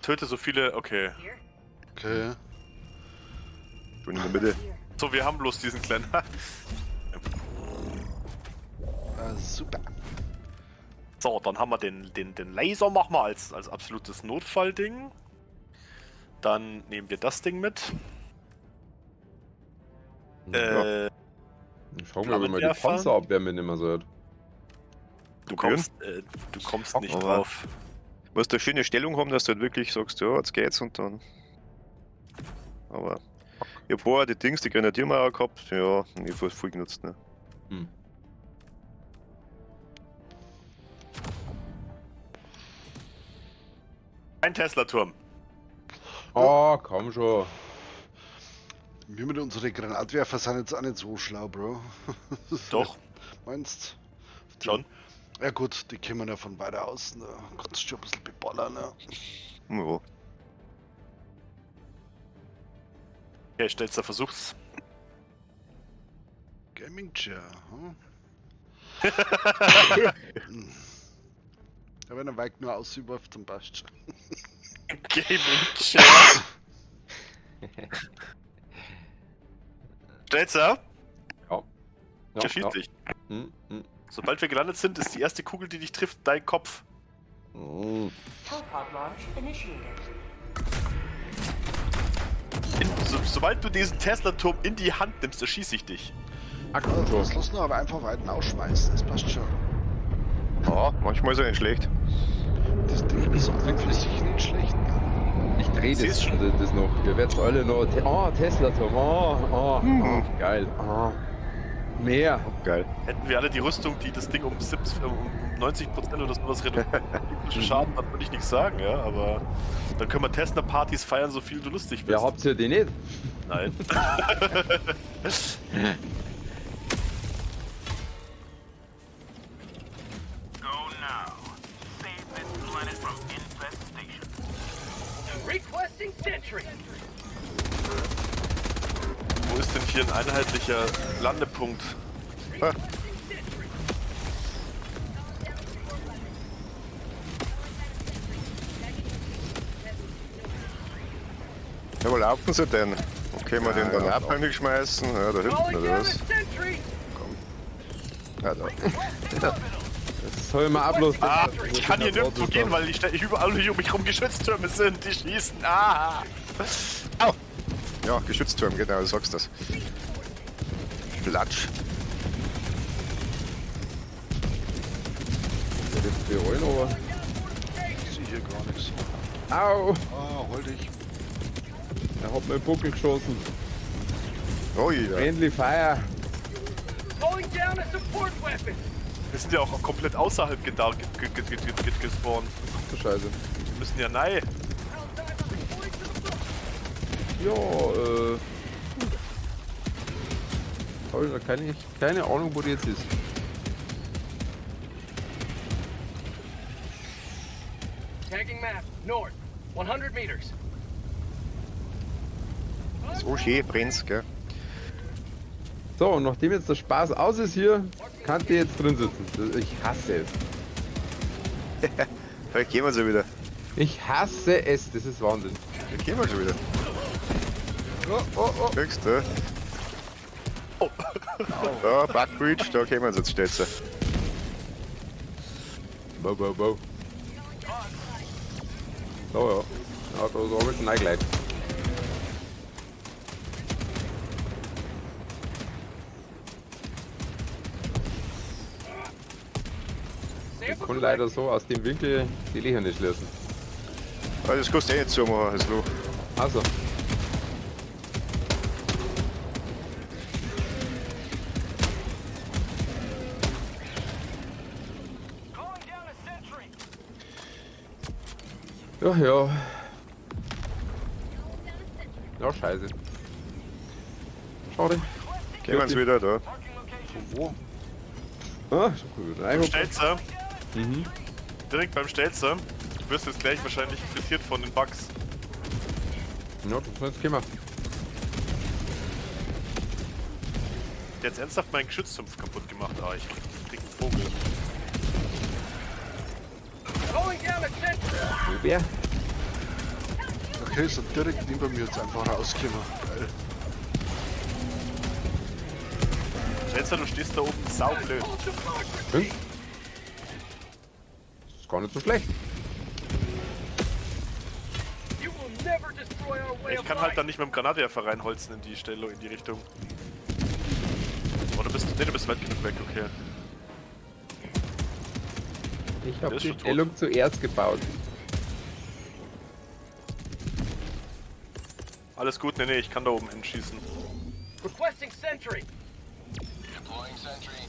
Töte so viele, okay. Okay. Schon in der Mitte. So, wir haben bloß diesen kleinen. Ah, super. So, dann haben wir den Laser, machen wir als absolutes Notfallding. Dann nehmen wir das Ding mit. Ja. Ich frage mich, ob ich mal die Flammenwerfer. Panzerabwehr mitnehmen soll. Du kommst nicht Aber- drauf. Du musst eine schöne Stellung haben, dass du halt wirklich sagst, ja, jetzt geht's und dann. Aber ich hab vorher die Dings, die Grenadiermauer gehabt, ja, und ich hab voll genutzt, ne? Hm. Ein Tesla-Turm. Oh, komm schon. Wir mit unseren Granatwerfer sind jetzt auch nicht so schlau, Bro. Doch, Meinst du? schon. Ja gut, die kommen ja von weiter außen. Da kannst du schon ein bisschen beballern, ne? Ja. Okay, Stelzer versucht's. Gaming Chair, hm? Hm. Ja, wenn er weit nur auswirft, dann passt schon. Gaming Chair. Stelzer, Ja. Ja, erschießt ja. dich. Hm, hm. Sobald wir gelandet sind, ist die erste Kugel, die dich trifft, dein Kopf. Hm. Hellpod launch initiated. Sobald du diesen Tesla-Turm in die Hand nimmst, erschieße ich dich. Ach, Ja, komm das schon. lass nur aber einfach weiter ausschmeißen, das passt schon. Ja, manchmal ist er nicht schlecht. Das Ding ist an für sich nicht schlecht. Ne? Ich dreh das, Siehst schon. das noch. Ihr werdet alle noch. Oh, Tesla-Turm. Oh, oh, oh, geil. Oh. Mehr. Geil. Hätten wir alle die Rüstung, die das Ding um 70, um 90% oder sowas reduziert, Schaden, dann würde ich nichts sagen, ja, aber dann können wir Tesla-Partys feiern, so viel du lustig bist. Ja, habt ihr die nicht? Nein. Go now. Save this planet from infestation. Requesting sentry. Wo ist denn hier ein einheitlicher Landepunkt? Ah. Ja, wo laufen sie denn? Wo können wir den Ja, dann ja, ab schmeißen? Ja, da hinten Calling oder down a was? sentry. Ja, da. Das soll mal ablos. Ah, ich kann hier nirgendwo gehen, weil ich überall hier um mich rum Geschütztürme sind, die schießen. Ah! Au! Ja, Geschützturm, genau, du sagst das. Platsch. Wir rollen aber. Ich sehe hier gar nichts. Au! Ah, hol dich. Er hat mir den Buckel geschossen. Oh ja. Friendly Fire. Calling down a support weapon. Wir sind ja auch komplett außerhalb gespawnt. Ach du Scheiße. Wir müssen ja nein. Ja, Hab ich noch keine Ahnung, wo die jetzt ist. Tagging map, north, 100 meters. So schön brennt's, gell? So, und nachdem jetzt der Spaß aus ist hier, kann die jetzt drin sitzen. Ich hasse es. Vielleicht gehen wir schon wieder. Ich hasse es, das ist Wahnsinn. Vielleicht gehen wir schon wieder. Oh, oh, oh. Kriegst du? Oh. Da, Backbridge, da kommen sie jetzt, Stelzer. Bo, bo, bo. So, ja. Ja, da habe ich schon eingeleitet. Ich kann leider so aus dem Winkel die Löcher nicht schließen. Ah, das kannst du eh nicht zumachen, das Loch. Also. Calling down a sentry. Ja, ja. Ja, scheiße. Schade. Kommen sie wieder da. Von wo? Ah, schon gut. Nein, Stelzer. Mhm. Direkt beim Stelzer. Du wirst jetzt gleich wahrscheinlich frittiert von den Bugs. Ja, das ist jetzt kommen. Der hat jetzt ernsthaft meinen Geschütztumpf kaputt gemacht. Ah, ich krieg einen Vogel. Calling down a sentry. Wer? Okay, sind direkt neben mir jetzt einfach rausgekommen. Geil. Schätzer, du stehst da oben saublöd. Hm? Das ist gar nicht so schlecht. You will never destroy our way Ich of kann halt life. dann nicht mit dem Granatwerfer reinholzen in die Stelle, in die Richtung. Oh, du bist, nee, du bist weit genug weg, okay. Ich habe ist die schon tot. Stellung zuerst gebaut. Alles gut, nee, nee, ich kann da oben hinschießen. Requesting sentry. Deploying sentry.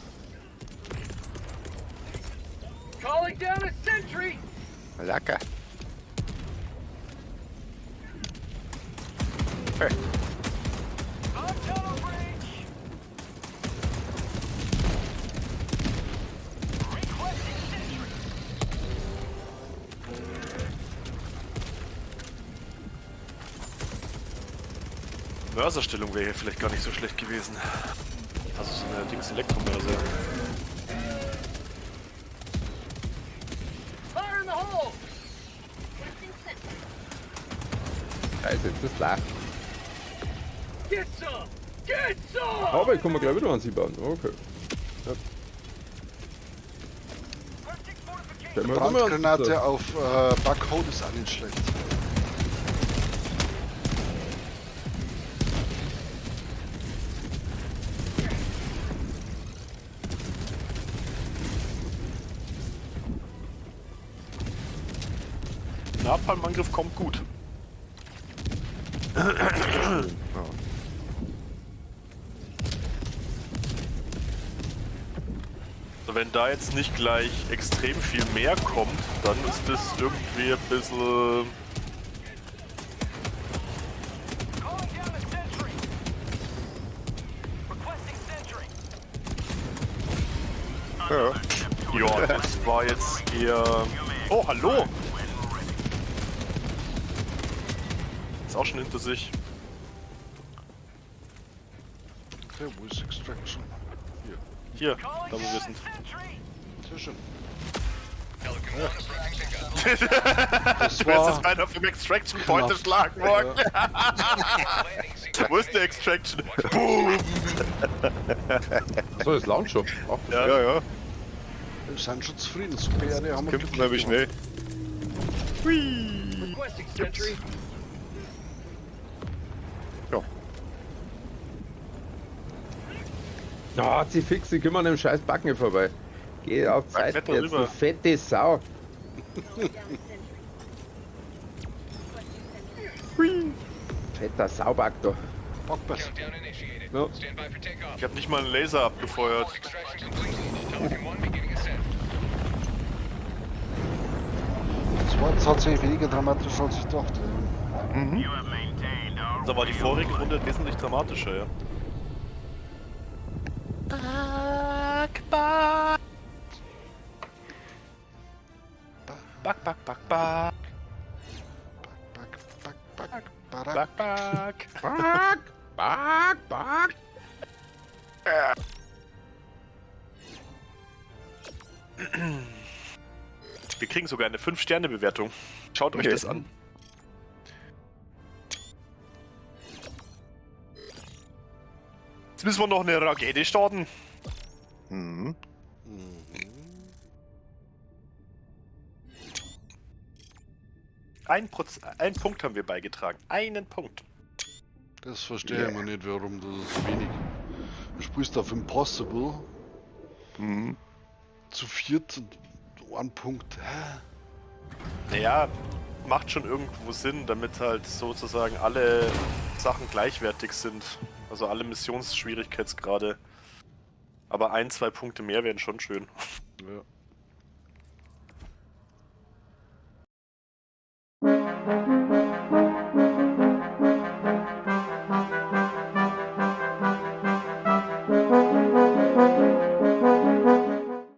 Calling down a sentry. Lecker. Hey. Bomb tunnel breach. Requesting sentry. Mörserstellung wäre hier vielleicht gar nicht so schlecht gewesen. Also so eine Dings Elektromörser. Fire in the hole. Scheiße, jetzt ist lach. Get some. Get some. Aber ich kann mir gleich wieder an sie bauen. Okay. Ja. Stellen wir uns immer an Brandgranate sie. auf Backhold ist auch nicht schlecht. Napalmangriff kommt gut. Also wenn da jetzt nicht gleich extrem viel mehr kommt, dann ist das irgendwie ein bisschen... Calling down a sentry. Requesting sentry. Ja. Ja, das war jetzt eher... Oh, hallo! Ist auch schon hinter sich. Okay, wo ist Extraction? Hier. Hier, da wo wir sind. Sentry. Sehr schön. Pelican 1 approaching pickup. Das Du wärst war jetzt beinahe vom Extraction Point Knapp. erschlagen worden. Landing sequence. Wo ist der Extraction? Boom! So, das Launch schon. Ach, Ja. Ja, ja. Wir sind schon zufrieden. Super Erde haben wir Kommt glücklich nämlich gemacht. schnell. Requesting sentry. Ja. Na, zieh fix, ich komme an dem scheiß Backen vorbei. Geh auf Zeit kletter jetzt, rüber. du fette Sau. Fetter Sauback da. Backpass. Countdown initiated. Ja. Stand by for takeoff. Ich habe nicht mal einen Laser abgefeuert. Extraction complete. Pelican 1 beginning ascent. Das war tatsächlich weniger dramatisch, als ich dachte. You have maintained our Da war die vorige Runde wesentlich dramatischer, ja. Back, back. Back, back, back, back. Back, back, back, back, Back, back. Back, back, back. Wir kriegen sogar eine 5-Sterne-Bewertung. Schaut euch Okay. das an. Jetzt müssen wir noch eine Rakete starten. Mhm. Ein, einen Punkt haben wir beigetragen. Einen Punkt. Das verstehe ich immer nicht, warum das ist so wenig. Du spielst auf Impossible Mhm. zu viert und ein Punkt. Hä? Naja, macht schon irgendwo Sinn, damit halt sozusagen alle Sachen gleichwertig sind. Also alle Missionsschwierigkeitsgrade. Aber ein, zwei Punkte mehr wären schon schön. Ja.